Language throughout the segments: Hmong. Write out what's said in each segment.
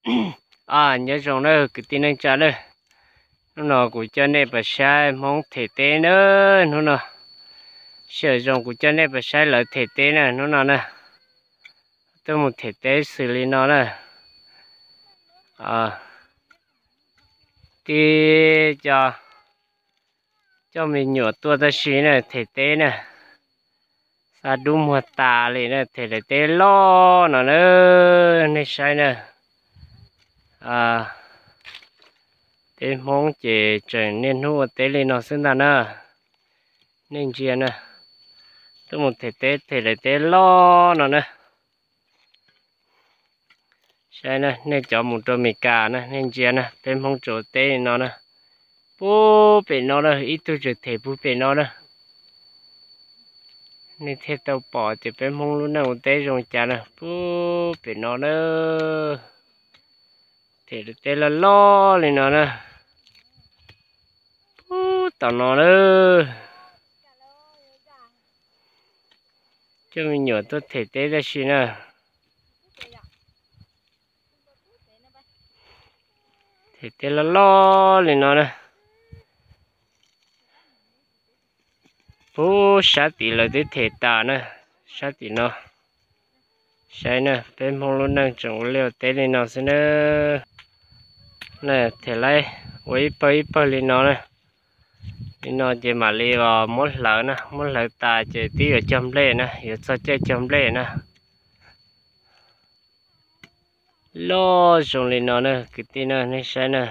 Nyob zoo na kwv tij neej tsa na, hnub no kuv coj nej pais saib Hmoob them teb na. Hnub no sij hawm zoo kuv coj nej pais saib lawv them teb na. Hnub no na, tuaj mus them teb xws li no na. Tib co coj me nyuam tuaj tab sis na them teb na, xa dub muag tas li na, them daim teb loj no na. Nej saib na, teb Hmoob ces tseem niaj hnub ua teb li no xwb ntag na. Nej ntsia na, tuaj mus them teb them daim teb loj no na. Saib na, nej cov mus rau Amelikas na, nej ntsia na, peb Hmoob tseem ua teb li no na. Puag pem no na, ib tug tseem them puag pem no na. Nej thiaj tau pom tias peb Hmoob lub neej ua teb zoo cas na, puag pem no na. Them teb loj loj li no na. Puag tom no na, coj me nyuam tuaj them teb tab sis na, them teb loj loj li no na. Puag sab tim lawv twb them tas na, sab tim no. Saib na, peb Hmoob lub neej tseem ua liaj ua teb li no xwb na. Them laib ua ib pawg ib pawg li no na. Li no ces mam li muab hlawv na, muab hlawv tas ces twb yuav cog nplej na, yuav txog caij cog nplej na. Loj zoo li no na kwv tij na, nej saib na.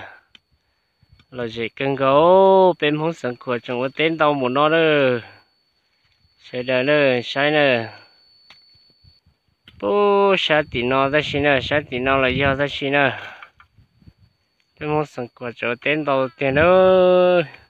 Lom zem kawg nkaus, peb Hmoob Xeev Khuam tseem ua teb ntau npaum no na. Sawv daws na, saib na. Puag sab tim no tab sis na, sab tim no los yog tab sis na. Peb Hmoob Xeev Khuam tseem ua teb ntau tiag nawb.